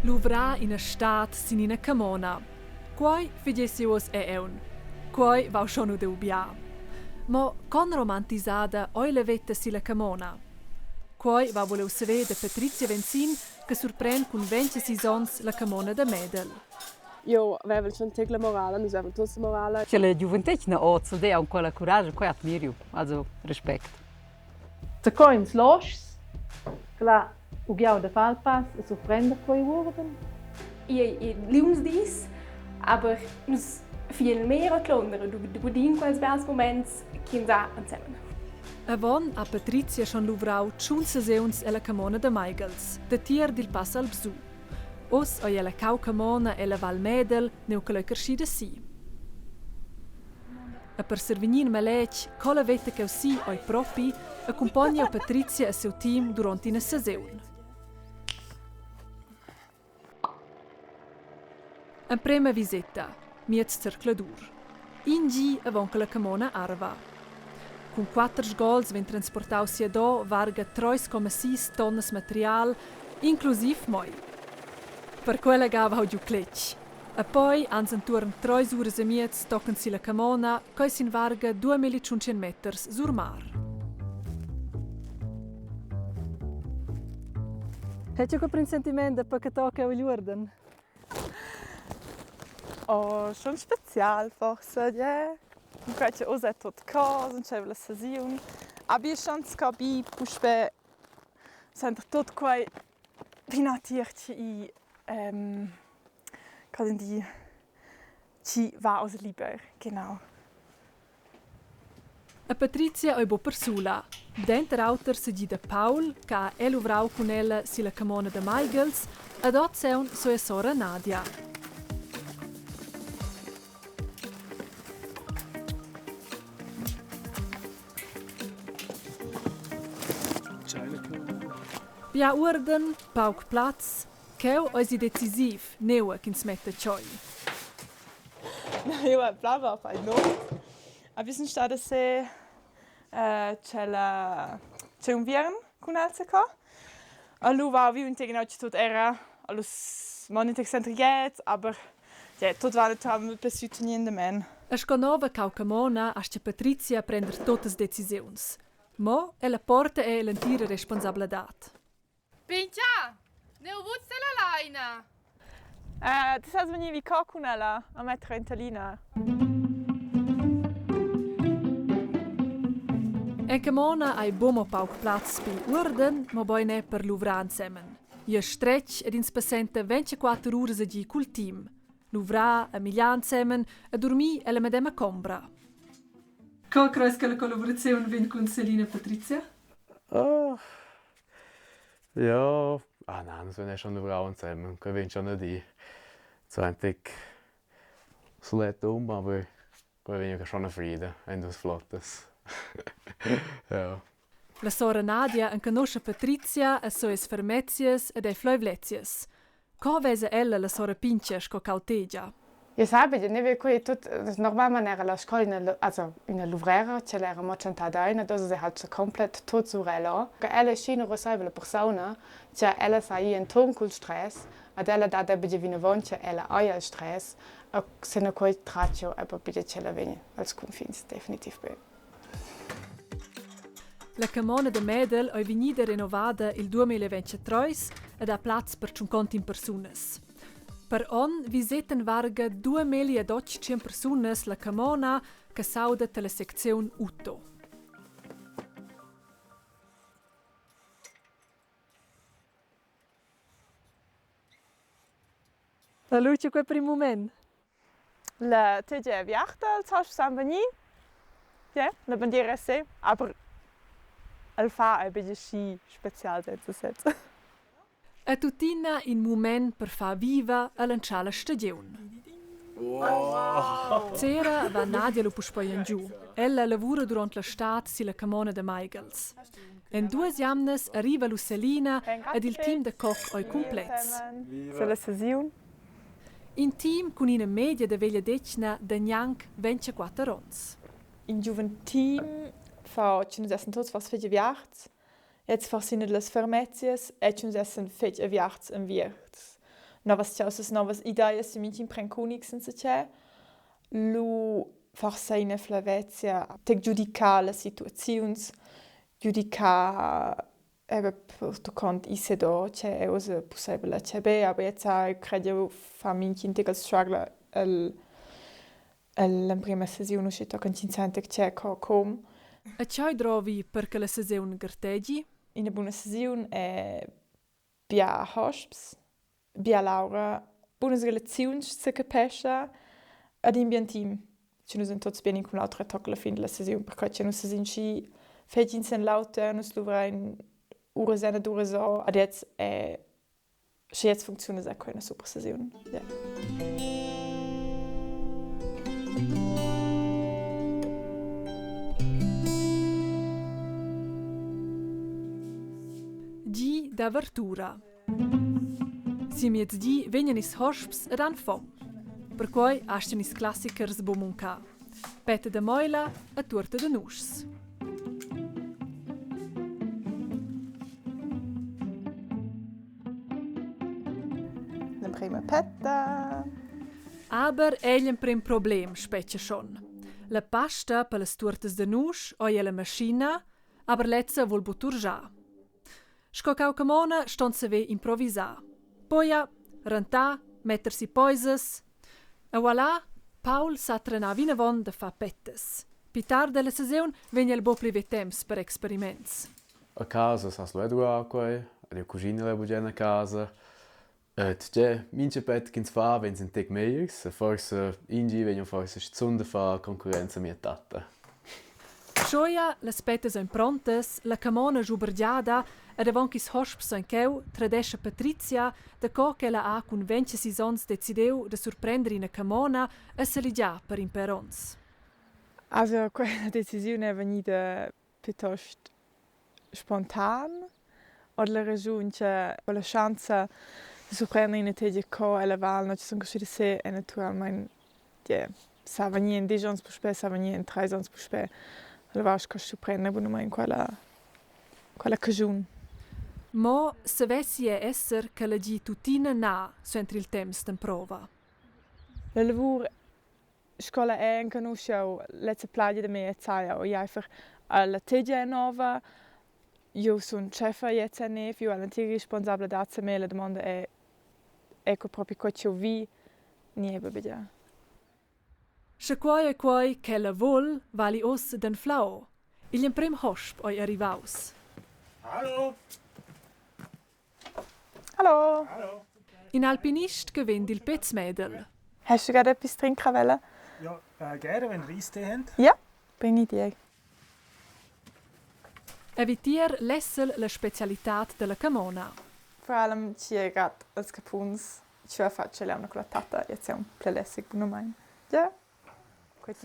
Luvrar ina stad sin ina camona. Quei figess uss è aunc. Quei va schon udiu bia. Mo con romantisada ei la veta silla camona? Quei va voleu saver da Patrizia Venzin che surpren cun 26 onns la camona da Medel. Io avevo schon tec la morala, nus avevan tuts la morala. Che la giuventetgna oz ed aunc quella curascha, quei admiriu, also respect. Zaco ins loschs che l'ha ughiau da far il pass e surprender quei uorden? I liungs dis, aber nus fien mehr a Londra, du gudin quels bels moments ch'ins ha ensemen. Avon ha Patrizia schon luvrau tschun sesiuns ella camona da Maighels, datier dil Pass Alpsu. Uss ei ella cau camona ella Val Medel, neu ch'el ei carschida si. E per survegnir in maletg co la veta cheu si ei propi, accumpogna Patrizia e siu team duront ina sesiun. Emprema viseta, miez zercladur. In gi avon che la camona arva. Cun quater sgols vegn transportau siadò varga 3,6 tonnas material, inclusiv moi. Per quella ga vau giu cletg. E poi ans entuorn treis uras e miez tochen silla camona, quei sin varga 2500 meters sur mar. Hätt ja quel sentiment da che tocca agl uorden? Oh, schon spezial forse, yeah. Cunquai che oz è tot cos, entscheiva la sesiun. Aber schon scapi puspè senter tot quei vinatier chi quasi di chi va oz liber, genau. E Patrizia ei buc persula. Denter auter segida Paul, che ha è luvrau cun ella silla camona da Maighels, ed oz aunc sia sora Nadia. Bia uorden, pauc plaz, cheu eisi decisiv, neua ch'ins metta tscheu. Io brava fai no. A wir sind stada se c'è la c'è unviern cun els qua. Allu va vi un tegn tut era alus monitec centriget, aber ja, tut va nicht per süteniendament. E sco nova caucamona astga Patrizia prender tuttas decisiuns. Mo ella porta era l'entira responsabladad. Pintga, neu vus della laina! Ti sas vegnir vi co cun ella a metter in talina. En camona hai buc mo pauc plaz pigl uorden, mobein era per luvrar ensemen. Igl ei stretg ed ins passenta 24 uras a gi cul team. Luvrar e migliar ensemen e durmir ella medema combra. Co creis che la collaboraziun vegn cun Selina e Patrizia? Oh. Ja, ah na, nus vein schon luvrau ensemen, quei vegn schon a dir. Zwanzig sulet um, aber quei vegn schon a frida, ein dus flottas. Ja. La sora Nadia enconuscha Patrizia e sias fermezias ed ei fleivlezias. Co vesa ella la sora pintga sco cautegia? Io sape, ne quei tut normalmein era la scola ina, also ina luvrera, ch'ella era mo tschentada aina, ed ussa ei halt so complet tut sur ella. Ella è schi ina ruasseivla persuna, che ella sa ir enturn cul stress, ad ella dat eben vinavon che ella haja il stress, e sinaquei tratg jeu eben bi ch'ella vegn als cunfins definitiv be. La camona da Medel ei vegnida renovada il 2023 ed ha plaz per tschuncontin persunas. Per onn visetan varga 2800 persunas la camona che s'auda talla secziun Utto. La luce quei per il mument. La tegia è aviarta, els hosps san vegnir. Ja, la bandiera è se, aber el fa ei buca schi special senza sez. E tuttina in mument per far viva e lantschar la stagiun. Sera va Nadia lu puspei engiu. Ella lavura duront la stad silla camona da Maighels. En duas jamnas arriva lu Selina ed il team da coc ei cumplets. La sesiun. In team cun ina media da vegliadetgna da gnanc 24 onns. In giuven team fa che nus essen tuts fast fetg aviarts. Jetzt faszinat las fermezias e che nus essen fetg aviarts enviers. Novas chaussas, novas ideas, se mintgin pren cunic senza che. Lu forsa ina flavezia tec giudicar las situaziuns, giudicar eben pertuccont i sedo che è ussa pusseivel a CB, aber jetzt cred jeu fa mintgin tec el struggle el ell'emprema sesiun uschi tochen ch'ins senta che co com. E tgei drovi per che la sesiun gartegi? Ina buna sesiun è bia hosps, bia Laura, bunas relaziuns secapescha ed in bien team. Che nus ein tuts bien in cun l'auter toc la fin della sesiun, perquei che nus sesin schi fetg in sen l'auter, nus luvrein uras en ed uras o, ad jetzt è sche jetzt funcziuna è quella una super sesiun. Yeah. Gi d'avertura. Si miezdi vegnan ils hosps ed han fom. Perquei astgan ils classichers buc muncar. Petta da moila e tuorta da nuschs. L'emprema petta. Aber egl emprem problem spetga schon. La pasta per las tuortas da nusch oi ella maschina, aber lezza vul buc turgiar. Sco cau camona ston saver improvisar. Poia, rentar, metter si poisas. E voilà, Paul sa trenar vinavon da far pettas. Pi tard dalla sesiun vegn el buc pli ver temps per experiments. A casa sas lu eduar quei, ed jeu cuschina leu bugen a casa. E tge, mintga pet ch'ins fa vegn in tec megliers e forsa in gi vegn forsa schizun da far concurrenza a mia tatta. Schoia, las pettas ein prontas, la camona schubergiada ed avon ch'ils hosps ein cheu, tradescha Patrizia da co ch'ella ha cun 26 onns decidiu da surprender ina camona e seligiar per in pèr onns. Also quella decisiun è vegnida piuttost spontan ord la regiun che la schanza da surprender ina tegia co ella val no ci sun cresciuda se e naturalmein yeah, sa vegnir in disch onns puspè, sa vegnir in treis onns puspè. Allura sco surprender bunamain quella quella caschun. Mo savessi era esser ch'ella gi tuttina na suenter il temps d'emprova. La lavur scola è enconuscheu lezza plagia da me e zaia o einfach la tegia è nova, io sun chefa jetzt è nev, io ho l'entira responsabladad su me, la domanda è ecco propi co ch'jeu vi ni è buca. Sche quei ei quei ch'ella vul, vali uss d'anflar. Igl emprem hosp ei arrivaus. Hallo. Hallo. In alpinist che vend il Péz Medel. Hast du gerade etwas trinken wollen? Ja, gerne, wenn ihr Eistee habt. Ja, bring ich dir. E vitier lessel la specialitad dalla camona. Vor allem ci grad als capuns ci ho fatg l'emna con la tata jetzt è un pli lässig bunamain. Ja. Gut.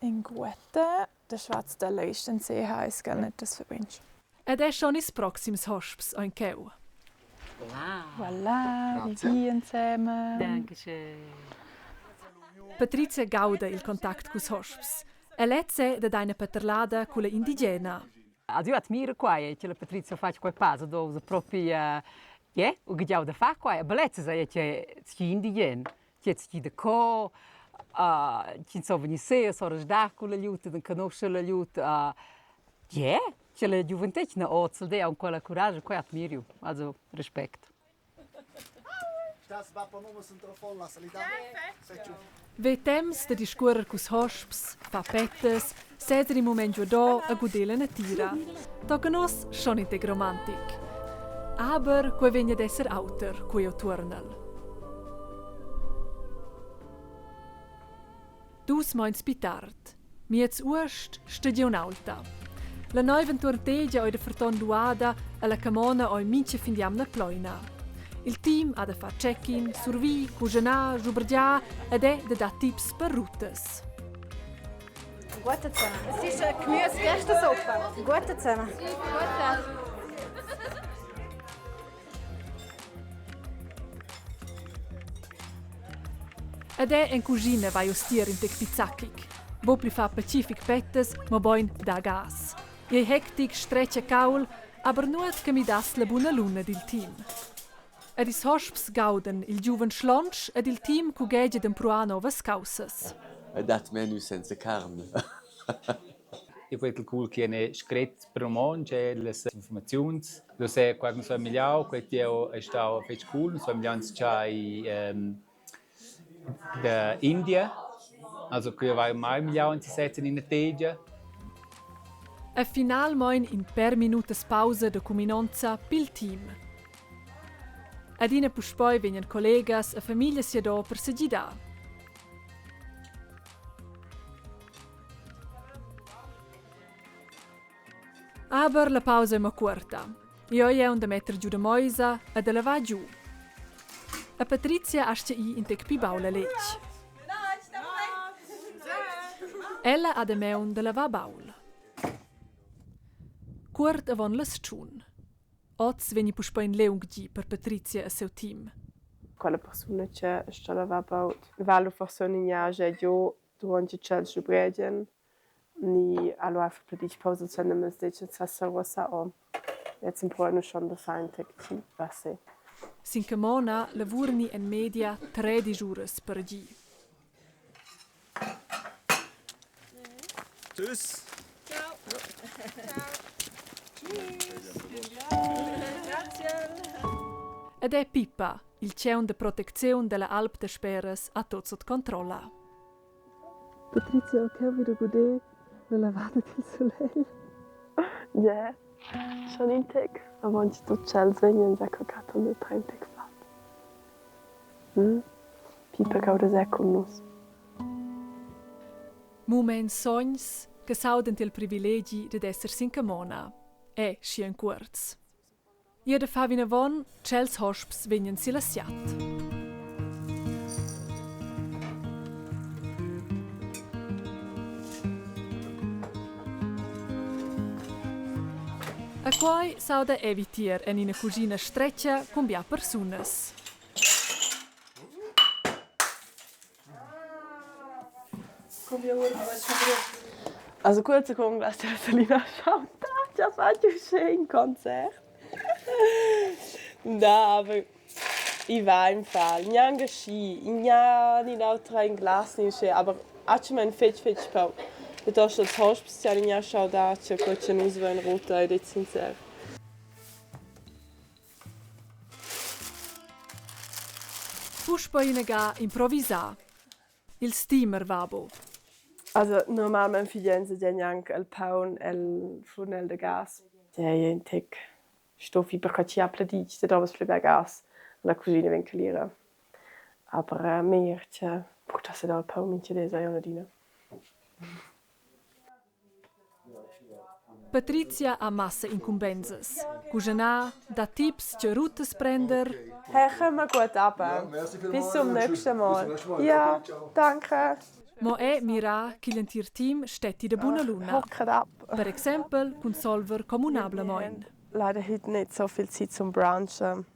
In guetta der Schwarzteller ist dann sehr heiß, gell, nicht das verbringst. Ed è schon ils proxims hosps ein cheu. Wow. Voilà, wir gehen zusammen. Dankeschön. Patrizia gauda il contact culs hosps. E lezza dat ina paterlada culla indigena. Also io admiro quai, che la Patrizia fa quei passo dove proprio yeah, ho già da fare quai, aber letztes è che chi indigen, che chi da co, chi so venisse, so resdar con l'aiuto, den conoscere l'aiuto, yeah, che la giuventetgna oz de aunc quella curage, quei admiro, also respect. Ve temps da discuorrer culs hosps, far pettas, seser in mument giuadò e guder la natira. Tochen oz schon in tec romantic. Aber quei vegn ad esser auter cu jeu tuornel. Dus meins pli tard. Miez uost stagiun aulta. La neiv entuorn tegia ei daferton luada e la camona ei mintga fin d'jamna pleina. Il team ha da far check-in, survir, cuschenar, schubergiar ed è da dar tips per rutas. Gute zusammen. Es ist eine Gemüse-Gerstensuppe. Gute zusammen. Gute. Ed è en cuschina vai uss tier in tec pizzacchic. Buc pli far pacific pettas, mobein da gas. Ei hectic, stretga caul, aber nuot che midass la buna luna dil team. Ed ils hosps gaudan il giuven slontsch ed il team cughegia d'empruar novas caussas. Ei dat menu senza carn. Eu quei calcul chi en scret per romontsch e las informaziuns. Lu sei qua che so migliau, quei tieu è stau fetg cool, so migliau tschai da India. Also che vai mai migliau in sesez in ina tegia. E finalmein in per minutas pausa da cuminonza pil team. Adina puspei vegnan collegas e famiglias siador per segidar. Aber la pausa è mo cuorta. Jeu hai aunc da metter giu da meisa e da lavar giu. E Patrizia astga ir in tec pli baul a letg. Ella ha damaun da lavar baul. Cuort avon las tschun. Oz vegni puspei in liung di per Patrizia e siu team. Quella persuna che sto lavar baud va lu forsa ina giu durant che tschels lubregian ni allo einfach per dich Pause zu nehmen, ist jetzt was rossa o jetzt empruo nus schon da far in tec passi. Sin camona lavurni en media tredisch uras per gi. Tschüss. Ciao. Ed è Pippa, il tgaun da protecziun dalla Alp da Speras, ha tut sut controlla. Patrizia, ok, wieder guder la lavada dil sulegl. Yeah, schon in tec. Avant che tut tschels vegnan zacco cattan da train tec fat. Hm? Pipa gauda sehr cun nus. Muments sogns che s'audan tiel privilegi dad esser sin camona e schi en cuorts. Ia da far vinavon, tschels hosps vegnan silla siat. A quai s'auda è vitier en ina cuschina stretga cun bia persunas. Also kurz con la Selina Chantar, già fatg uschè in concert. Na, aber i va im Fall. Gnanca schi, gnà ni l'autra in glas ni uschè, aber atschamain fetg fetg pauc. Piuttosto als hosps ti han gnà schau dar che co che nus vain rota ed è sincer. Puspei inaga improvisar. Il steamer va bu. Also normalmein figenza già gnanc el paun el furnel da gas. Ja, in tec stoffi perquai chi ha pladitsch da dovess pli bler gas. La cuschina vegn calira. Aber meglier che purtasse dal paun mincha di saja adina. Patrizia ha massa incumbensas. Cuschenar, dar tips tge rutas prender. Hey, kommen wir gut runter. Bis zum nächsten Mal. Ja, danke. Mo è mirar ch'igl entir team stetti da buna luna. Hocket ab. Per exempel cun solver communablamein. Leider heute nicht so viel Zeit zum Brunchen.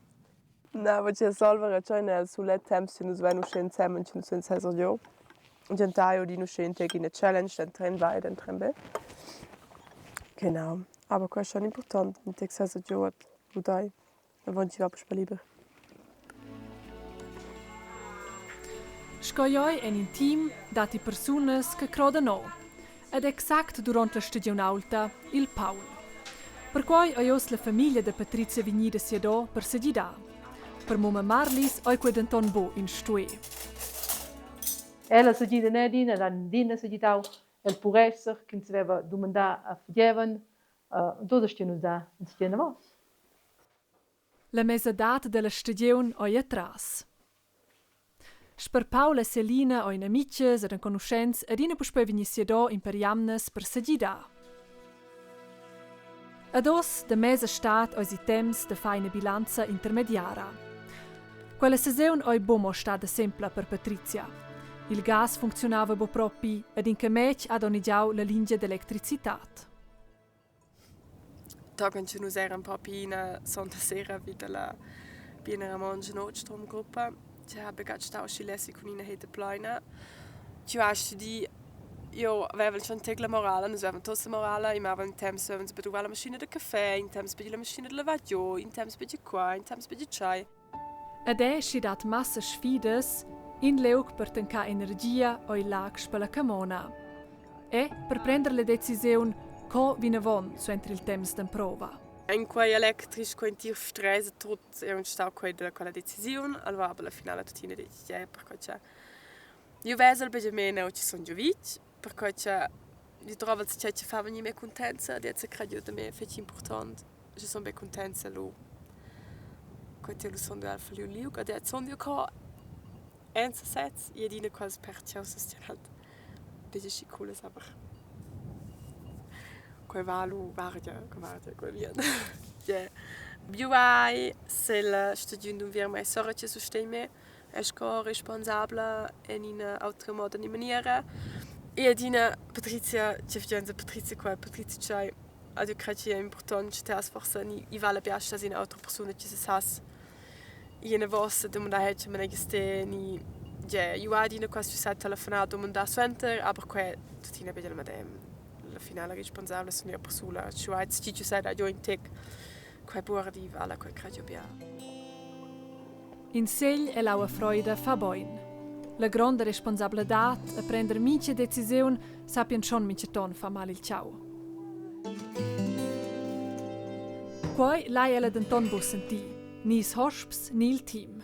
Na, voglio solvere già nel sulet temps che nus vein uschè ensemen che nus vein sez giu. Gentar di uschè in ina challenge denteren vai denteren be. Genau. Aber qua è schon important, in tec sez giu dai. Avon chi va puspè liber. Sco jeu en in team datti persunas che crodan o. Ed exact duront la stagiun aulta il paun. Perquei ei uss la famiglia da Patrizia vegnida siador per segidar. Per mumma Marlis ei quei denton buc in stuer. Ella segida ne adina, l'han adina segidau el puresser ch'ins veva dumandà a fagevan, tot astgien nus dar ins anavos. La mesadad dalla stagiun ei atras. Sper Paul e Selina ein amitgas ed enconuschents adina puspei vegni siador in per jamnas per segidar. Ed oz da mesa stad eisi temps da far ina bilanza intermediara. Quella sesiun ei buc mo stada sempla per Patrizia. Il gas funcziunava buc propi ed in cametg ha donnegiau la lingia d'electricitad. Tochen che nus eran propi ina sonda sera vi dalla Biena Ramonsch Notstromgruppa che ha buca stau schi leci cun ina hetta pleina. Jeu hai studi jeu aveval schon tec la morala, nus vevan tuts la morala, i mava in temps vevans per duvrar la maschina da caffè, in temps per la maschina da lavar giu, in temps per qua, in temps per tschei. Ed è schi dat massa sfidas, in liug per tancar energia o il lag sper la camona. E per prender la decisiun co vinavon suenter il temps d'emprova. En quei electric quei entir stress e tut è un stau quei da quella decisiun, allora aber la finala tuttina detg yeah, perquei che io vesel begia meno ci sun giu vitg, perquei che io trovo che che fa vegnir me cuntenza, ed credi da me fetg important. Je sun be cuntenza lu. Quei tier lu sun jeu falliu liug ed jeu sun jeu co en sesez e adina quels pertgaus sustien halt buca schi coolas aber quei va lu varga, varga quei bien. Yeah. Jeu hai silla stagiun d'unviern mia sora che sustegn mei è sco responsabla en ina autra moda ni maniera. E adina Patrizia, che fgienza Patrizia qua, Patrizia tschei. Also crei che è important che te has forsa ni i vala bia stas ina autra persuna che se sas ina vossa domandar hey che manegias te ni ja io adina quasi sai telefonar domandar suenter aber quei tuttina betg il medem la finala responsabla sun io persula schu hai tgi che sai da giu in tec quei buordi vala quei crei jeu bia. In segl e l'aua freida fa bein. La gronda responsabladad a prender mintga decisiun sappien schon mintgaton far mal il tgau. Quei lai ella denton buc sentir, ni ils hosps ni il team.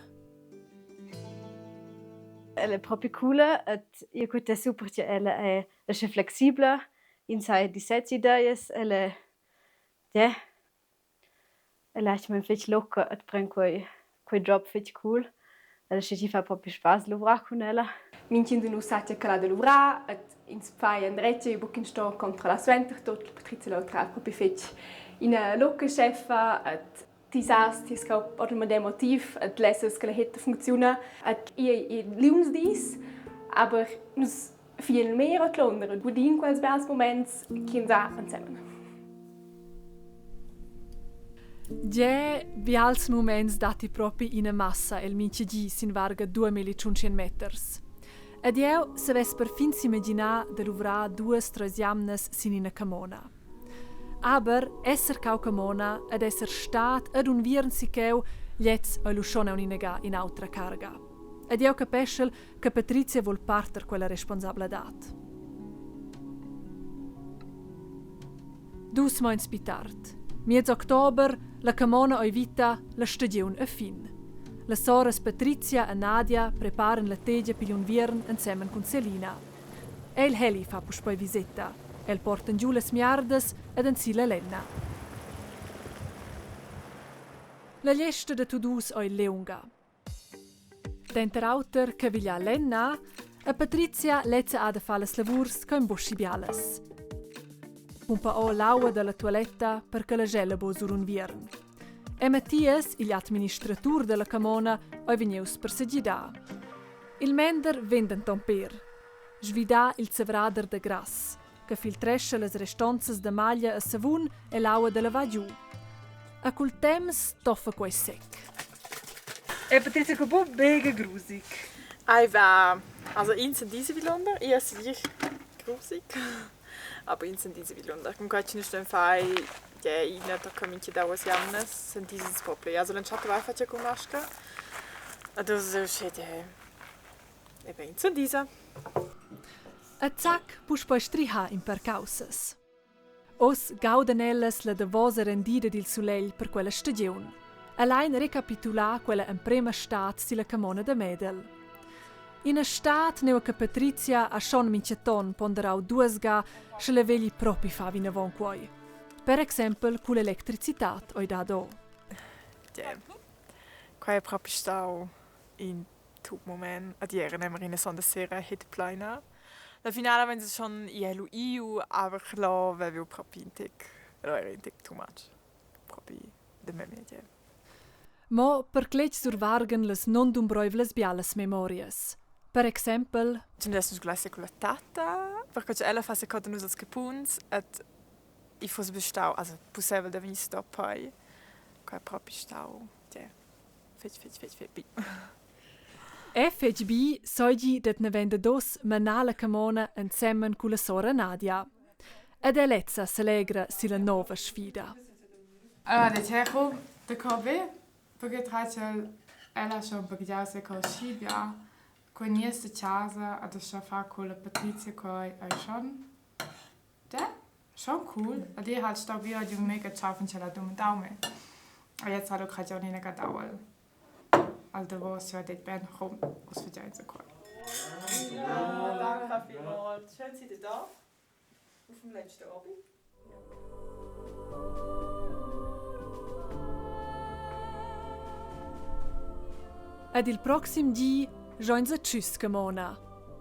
Ella è propi coola ed io quita super che ella è aschi flexibla, ins ha di sez ideas, ella è yeah, Ella lascha fetg locca et pren quei quei job fetg cool. Ella schi chi fa propi spass luvrar cun ella. Mintgin da nus sa tgei ch'el ha da luvrar ed ins fa endretg e buc ins sto controllar suenter tut. La Patrizia l'autra ha propi fetg ina locca scheffa ed ti sas ti sco ord il medem motiv ed lessas che la hetta funcziuna ed ei ei liungs dis, aber nus viel mehr a Londra gudin quels bels moments ch'ins ha ensemen. Gie, bials muments datti propi ina massa el mintga gi sin varga 2500 meters. Ed jeu savess perfin s'imaginar da luvrar duas, treis jamnas sin ina camona. Aber esser cau camona ed esser stat ed unviern si cheu, gliez ei lu schon aunc inaga in'autra carga. Ed jeu capeschel che Patrizia vul parter quella responsabladad. Dus meins pli tard. Miez october, la camona ei vita, la stagiun a fin. Las soras Patrizia e Nadia preparan la tegia pigl unviern ensemen cun Selina. El Heli fa puspei viseta. El porta giu las miardas ed ensi la lenna. La gliesta da tudus ei liunga. Denter auter che viglia lenna e Patrizia lezza ha da far las lavurs ch'ein buc schi bialas. Pumpa ora l'aua dalla tualetta per che la gela buc sur unviern. E Mattias, igl administratur dalla camona, ei vegnius per segidar. Il mender vegn denton pér. Svidar il zavrader da grass, che filtrescha las restonzas da maglia e savun e l'aua da lavar giu. E cul temps toffa quei sec. E Patrizia, co bu mega grusig. Ei va, also ins en diese Vilunder, io segir grusig, aber ins en diese Vilunder. Cun quai che nus stuein far ja ina tocca mintga duas jamnas, sentis ins propi. Also l'entschatta vai fatg cun masca. Ed uss uschè e bein s'endisa. E zac puspei strihar in per caussas. Oz gaudan ellas la davosa rendida dil sulegl per quella stagiun. E lein recapitular quella emprema stad silla camona da Medel. Ina stad nua che Patrizia ha schon mintgaton ponderau duas ga, sche la vegli propi far vinavon quei. Per exempel cull'electricitad oi dad o. Yeah. Quei è propi stau in tup mument ad ier nemmer ina sonda sera het pleina. La finala vein se schon i lu iu, aber là vevi propi in tec, era in tec too much. Propi de me media. Mo per cletg survargan las nondumbreivlas bialas memorias. Per exempel Ci adesso sgulasse con la tata, perché ella fa secondo nus als capuns et i fosse bestau, also pussebel da vegnir stop poi. Qua è propi stau, yeah. Fetg, fetg, fetg, fetg bi. E fetg bi seigi dad navendados manar la camona ensemen culla sora Nadia. Ed er lezza selegra silla nova sfida. Allora, de Techo, de KB, perché tracel Ella ha schon baghegiau zaco schi bia. Quei nies da casa ad aschia far culla Patrizia quei ei schon de schon cool. Ed jeu halt stau via giu mega tschaffen ch'ella ha dumandau mei. E jetzt ha lu grad giu ina ga dau al al davos jeu ha detg ben, komm, uss fagein quei. Ja, danke vielmals. Schön, seid ihr da. Auf dem letzten Abend. Ed il proxim di joins a tschüss camona.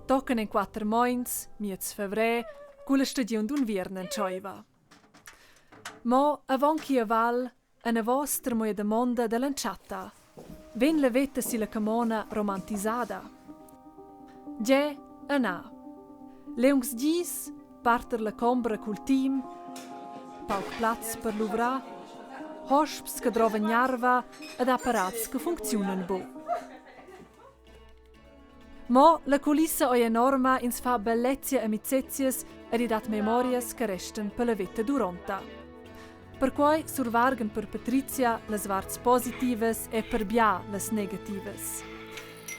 Tochen en quatter meins, miez fevrer, culla stagiun d'unviern entscheiva. Mo avon ch'ia val, anavos termoia damonda dall'entschatta. Vegn la veta silla camona romantisada? Gie e na. Liungs gis, parter la combra cul team, pauc plaz per luvrar, hosps che drovan gnarva ed apparats che funcziunan buc. Mo la culissa ei enorma, ins fa bellezia amicezias ed i dat memorias che restan per la veta duronta. Perquei survargan per Patrizia las varts positivas e per bia las negativas.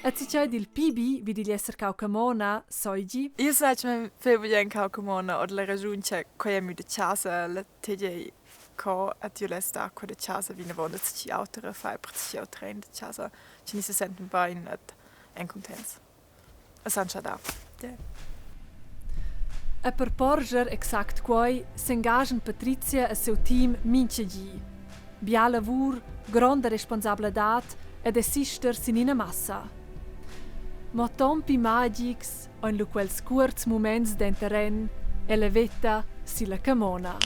E tgei dil PB vid igl esser cau camona seigi? Io sai che mi fai bugen cau camona oder la ragiun che quei è da casa la tgei co et io less dar qua da casa vinavon da tgi auter fai per tgi auter ein da casa che ni se senten bein et ein cuntents. E san scha da. E per porscher exact quei s'engaschan Patrizia e siu team mintga gi. Bia lavur, gronda responsabladad e desister sin ina massa. Mo ton pli magics ein lu quels cuorts muments denteren e la veta silla camona.